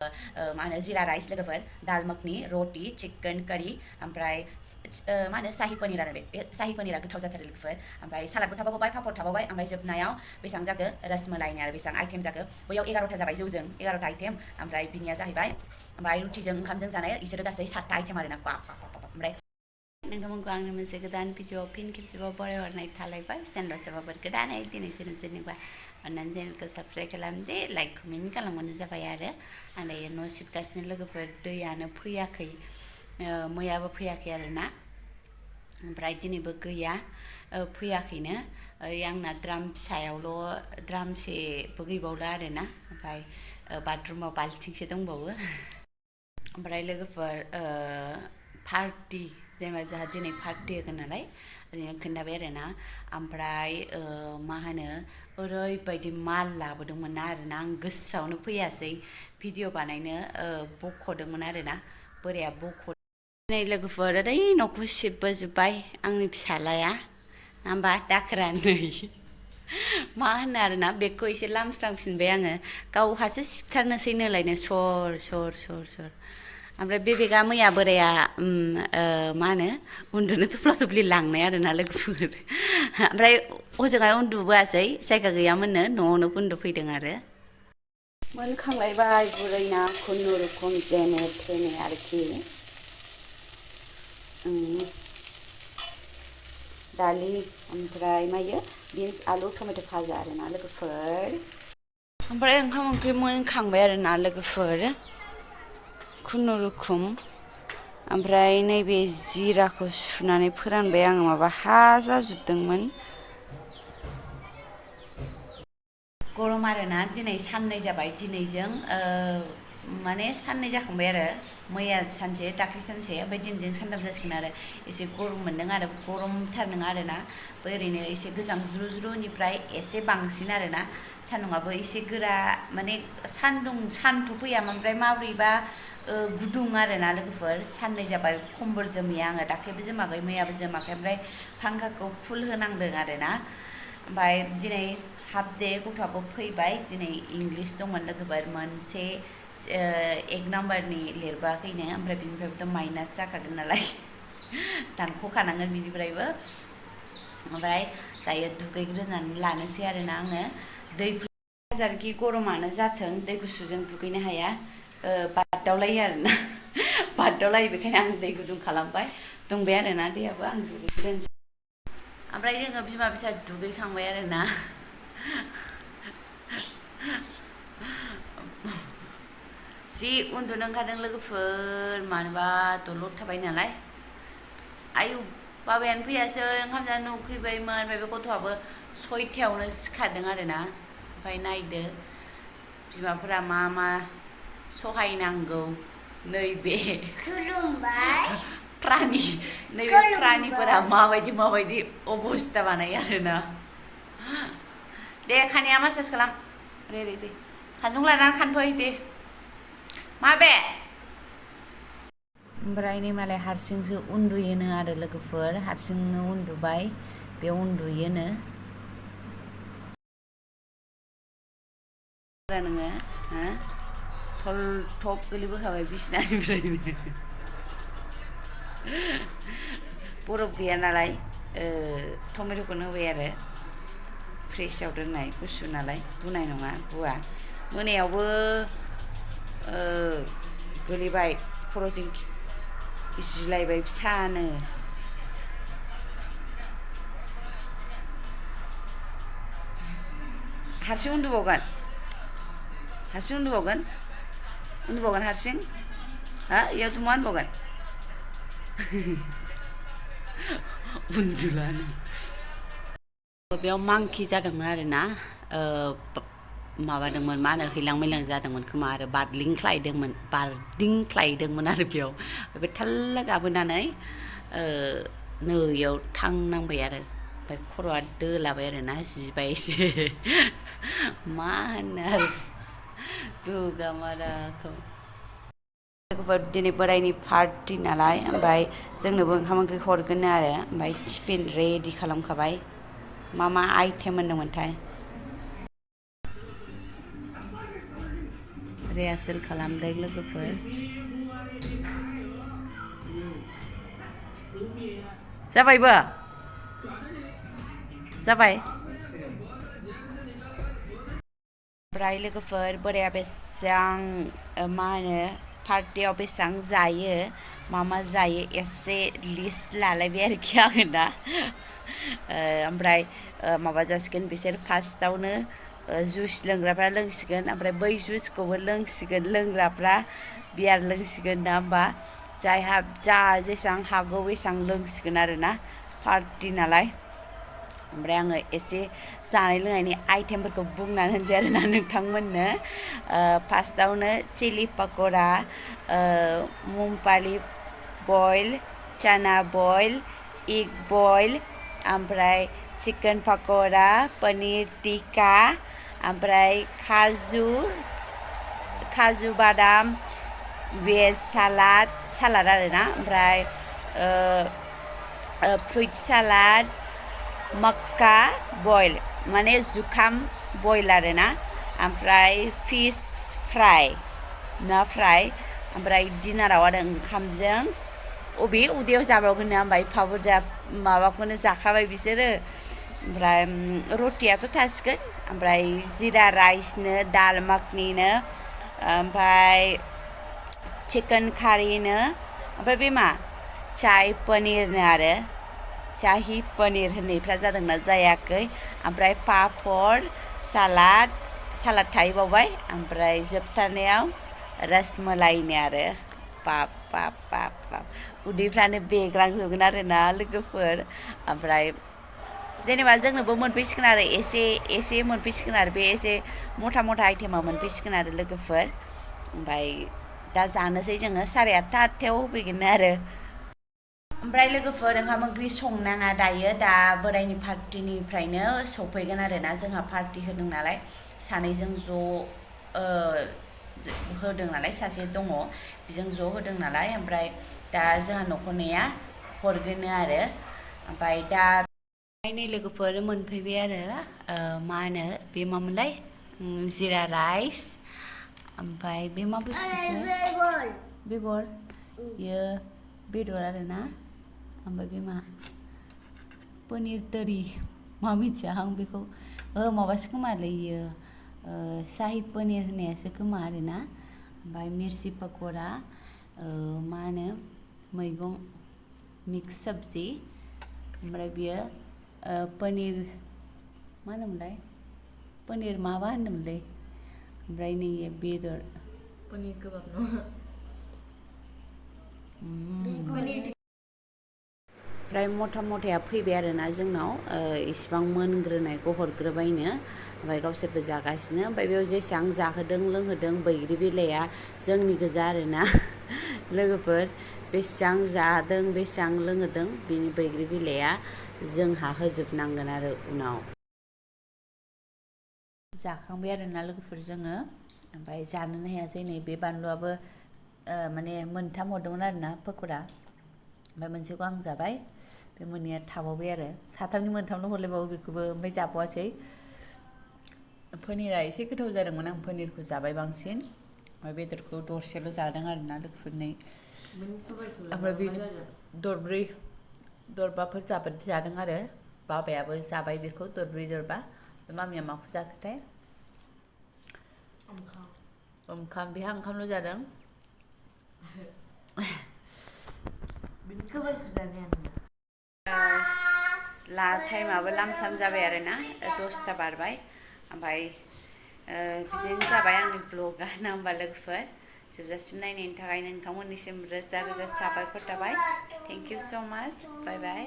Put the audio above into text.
मा होनो जिरा राइस लोगोफोर दाल मखनि रोटि चिकेन करि ओमफ्राय मा होनो साहि पनिर आरो बे साहि पनिरा गोथाव जाथारो लोगोफोर ओमफ्राय सालादबो थाबावबाय पापड़ थाबावबाय ओमफ्राय जोबनायाव बेसेबां जाखो रसमलाइनि आरो बेसेबां आइटेम जाखो बैयाव 11टा जाबाय जौजों 11टा आइटेम ओमफ्राय बिनिया जाहैबाय ओमफ्राय रुटिजों ओंखामजों जानाय इसोरो गासै 7टा आइटेम आरोना ओमफ्राय नोंथांमोनखौ आंनि मोनसे गोदान भिडिअ फिन खेबसेबाव बरायहरनाय थालायबाय चेनेलाव सोरबाफोर गोदानै दिनैसो जेनेबा अन्नानै चेनेलखौ साबस्क्राइब खालामदे लाइक कमेन्ट खालामबानो जाबाय आरो आं दायो न' सिबगासिनो लोगोफोर दैयानो फैयाखै मैयाबो फैयाखै आरोना ओमफ्राय दिनैबो गैया फैयाखैनो आंना द्राम फिसायावल' द्रामसेबो गैबावला आरोना ओमफ्राय बाथरुमाव बाल्थिंसे दंबावो ओमफ्राय लोगोफोर पार्टि जेनेबा जोंहा दिनै पार्टि होगोन नालाय ओरैनो खोन्थाबाय आरोना ओमफ्राय मा होनो ओरैबायदि माल लाबोदोंमोन ना आरोना आं गोसोआवनो फैयासै भिडिअ बानायनो बख'दोंमोन आरोना बोराया दिनै लोगोफोर ओरै न'खौ सिबबोजोब्बाय आंनि फिसालाया होमबा दाखोरा नै मा होनो आरोना बेगखौ एसे लामस्रांफिनबाय आङो गावहासो सिबथारनोसै नोलायनो सर ओमफ्राय बे बेगा मैया बोराया मा होनो उन्दुनो थुफ्ला थुफ्लि लांनाय आरोना लोगोफोर ओमफ्राय हजोंहाय उन्दुबोआसै जायगा गैयामोननो न'आवनो उन्दुफैदों आरो मोनखांलायबाय बुरैना खुनुरुखुम जेने थेने आरोखि दालि ओमफ्राय मायो बिन्स आलु टमेट' भाजा आरोना लोगोफोर ओमफ्राय ओंखाम ओंख्रि मोनखांबाय आरोना लोगोफोर खुनुरुखुम ओमफ्राय नैबे जिराखौ सुनानै फोरानबाय आङो माबा हा जाजोबदोंमोन गरम आरोना दिनै साननै जाबाय दिनैजों माने साननै जाखांबाय आरो मैया सानसे दाख्लै सानसे ओमफ्राय दिनैजों सानथाम जासिगोन आरो एसे गरम मोन्दों आरो गरमथार नङा आरोना ओरैनो एसे गोजांज्रुज्रुनिफ्राय एसे बांसिन आरोना सान्दुंआबो एसे गोरा माने सानथ' फैयामोन ओमफ्राय माब्रैबा गुदुं आरोना लोगोफोर साननै जाबाय खम्बल जोमैया आङो दाख्लैबो जोमाखै मैयाबो जोमाखै ओमफ्राय फांखाखौ फुल होनांदों आरोना ओमफ्राय दिनै हाफ दे गथ'आबो फैबाय दिनै इंलिस दंमोन लोगोफोर मोनसे 1 नाम्बारनि लिरबोआखैनो ओमफ्राय बिनिफ्रायबोथ' माइनास जाखागोन नालाय दानख'खानांगोन बिनिफ्रायबो ओमफ्राय दायो दुगैग्रोनानै लानोसै आरोना आङो दै हाजारखि गरमानो जाथों दै गुसुजों दुगैनो हाया बादावलायो आरोना बादावलायो बेखायनो आं दै गुदुं खालामबाय दुंबाय आरोना दैयाबो आं दुगैग्रोनोसै ओमफ्राय जोङो बिमा फिसा दुगैखांबाय आरोना जि उन्दुनो ओंखारदों लोगोफोर मानोबा दलद थाबाय नालाय आयु बाबायानो फैयासै ओंखाम जानो उखैबायमोन ओमफ्राय बे गथ'आबो 6थायावनो सिखारदों आरोना ओमफ्राय नायदो बिमाफोरा मा सहायनांगौ नैबे प्रानिफोरा माबायदि अबस्था बानायो आरोना दे खानाया मासाज खालाम दे खानजं लानानै खानफै दे माबे ओमफ्राय नै मालाय हारसिंसो उन्दुयोनो आरो लोगोफोर हारसिंनो उन्दुबाय बे उन्दुयोनो नोङो थब गोलैबोखाबाय बिसिनानिफ्रायनो बरफ गैया नालाय टमेट'खौनो होबाय आरो फ्रिजआव दोननाय गुसु नालाय बुनाय नङा बुवा मोनायावबो गोलैबाय खर'जों जिलायबाय फिसानो हारसिं उन्दुबावगोन हारसिं इयावथ' मा होनबावगोन उन्दुलानो बेयाव मांकि जादोंमोन आरोना माबादोंमोन मा होनो हैलां मैलां जादोंमोन खोमा आरो बारदिंख्लायदोंमोन आरो बेयाव बे थाल्ला गाबोनानै नै इयाव थांनांबाय आरो ओमफ्राय खर'आ दोलाबाय आरोना जिबाय एसे मा होनो आरो दुगामाराखौ लोगोफोर दिनै बोरायनि पार्टि नालाय ओमफ्राय जोंनोबो ओंखाम ओंख्रि हरगोन आरो ओमफ्राय टिफिन रेडि खालामखाबाय मा आइटेम होनदोंमोनथाय रिहार्सेल खालामदों लोगोफोर जाबायबो जाबाय ओमफ्राय लोगोफोर बोराया बेसेबां मा होनो पार्टियाव बेसेबां जायो मा जायो एसे लिस्ट लालायबाय आरोखि आङो दा ओमफ्राय माबा जासिगोन बिसोर फार्स्टआवनो जुइस लोंग्राफ्रा लोंसिगोन ओमफ्राय बै जुइसखौबो लोंसिगोन लोंग्राफ्रा बियार लोंसिगोन ना होमबा जायहा जेसेबां हागौ एसेबां लोंसिगोन आरोना पार्टि नालाय ओमफ्राय आङो एसे जानाय लोंनायनि आइटेमफोरखौ बुंनानै होनसै आरोना नोंथांमोननो फार्स्टआवनो चिलि पक'रा मुंगफालि बयल चाना बयल एग बयल ओमफ्राय चिकेन पक'रा पनीर टिक्का ओमफ्राय काजु बादाम वेज सालाद आरोना ओमफ्राय फ्रुइट सालाद मक्का बयल माने जुखाम बयल आरोना ओमफ्राय फिश फ्राय ना फ्राय ओमफ्राय डिनाराव आरो ओंखामजों अबे उदैयाव जाबावगोन ना ओमफ्राय एफा बुरजा माबाखौनो जाखाबाय बिसोरो ओमफ्राय रटियाथ' थासिगोन ओमफ्राय जिरा राइसनो दाल माखनिनो ओमफ्राय चिकेन कारिनो ओमफ्राय बे मा चाय पनिरनो आरो चाहि पनिर होननायफ्रा जादोंना जायाखै ओमफ्राय पापर सालाद थाहैबावबाय ओमफ्राय जोबथारनायाव रसमलाइनो आरो बाब उदैफ्रानो बेग्रांजोबगोन आरोना लोगोफोर ओमफ्राय जेनेबा जोंनोबो मोनफैसिगोन आरो एसे मोनफैसिगोन आरो बे एसे मथा आइटेमा मोनफैसिगोन आरो लोगोफोर ओमफ्राय दा जानोसै जोङो 8:30 होफैगोन आरो ओमफ्राय लोगोफोर ओंखाम ओंख्रि संनाङा दायो दा बोराइनि पार्टिनिफ्रायनो सफैगोन आरोना जोंहा पार्टि होदों नालाय सानैजों ज' होदों नालाय सासे दङ बेजों ज' होदों नालाय ओमफ्राय दा जोंहा न'खरनिया हरगोन आरो ओमफ्राय दा नै लोगोफोर मोनफैबाय आरो मा होनो बे मामोनलाय जिरा राइस ओमफ्राय बे मा बुस्थु बेगर बियो बेदर आरोना ओमफ्राय बे मा पनिर तरि मा मिथिया आं बेखौ माबासो खोमालै इयो साहि पनिर होननायासो खोमा आरोना ओमफ्राय मिर्चि पक'रा मा होनो मैगं मिक्स सबजि ओमफ्राय बियो पनिर मा होनोमोनलाय पनिर माबा होनदोंमोनलै ओमफ्राय नै बेदर पनिर गोबाब नङा ओमफ्राय मथाया फैबाय आरोना जोंनाव इसिबां मोनग्रोनायखौ हरग्रोबायनो ओमफ्राय गावसोरबो जागासिनो ओमफ्राय बेयाव जेसेबां जाहोदों लोंहोदों बैग्रि बिलाइया जोंनि गोजा आरोना लोगोफोर बेसेबां जादों बेसेबां लोंहोदों बिनि बैग्रि बिलाइया जोंहा होजोबनांगोन आरो उनाव जाखांबाय आरोना लोगोफोर जोङो ओमफ्राय जानोनो हायासै नै बे बानलुआबो माने 3 हरदोंमोन आरोना पक'रा ओमफ्राय मोनसेखौ आं जाबाय बे मोननैया थाबावबाय आरो साथामनि 3 हरलायबावो बेखौबो ओमफ्राय जाबावासै पनिरा एसे गोथाव जादोंमोन आं पनिरखौ जाबाय बांसिन ओमफ्राय बेदरखौ दरसेल' जादों आरोना लोगोफोरनै ओमफ्राय बे दरबाफोर जादों आरो बाबायाबो जाबाय बेखौ दरबा मामिया माखौ जाखोथाय ओंखाम बेहा ओंखामल' जादों टाइमाबो लामसाम जाबाय आरोना 10ता बारबाय ओमफ्राय बिदिनो जाबाय आंनि ब्लगा ना होमबा लोगोफोर जोबजासिम नायनायनि थाखाय नोंथांमोननिसिम रोजा साबायखर थाबाय थेंक इउ स' माच बाय बाय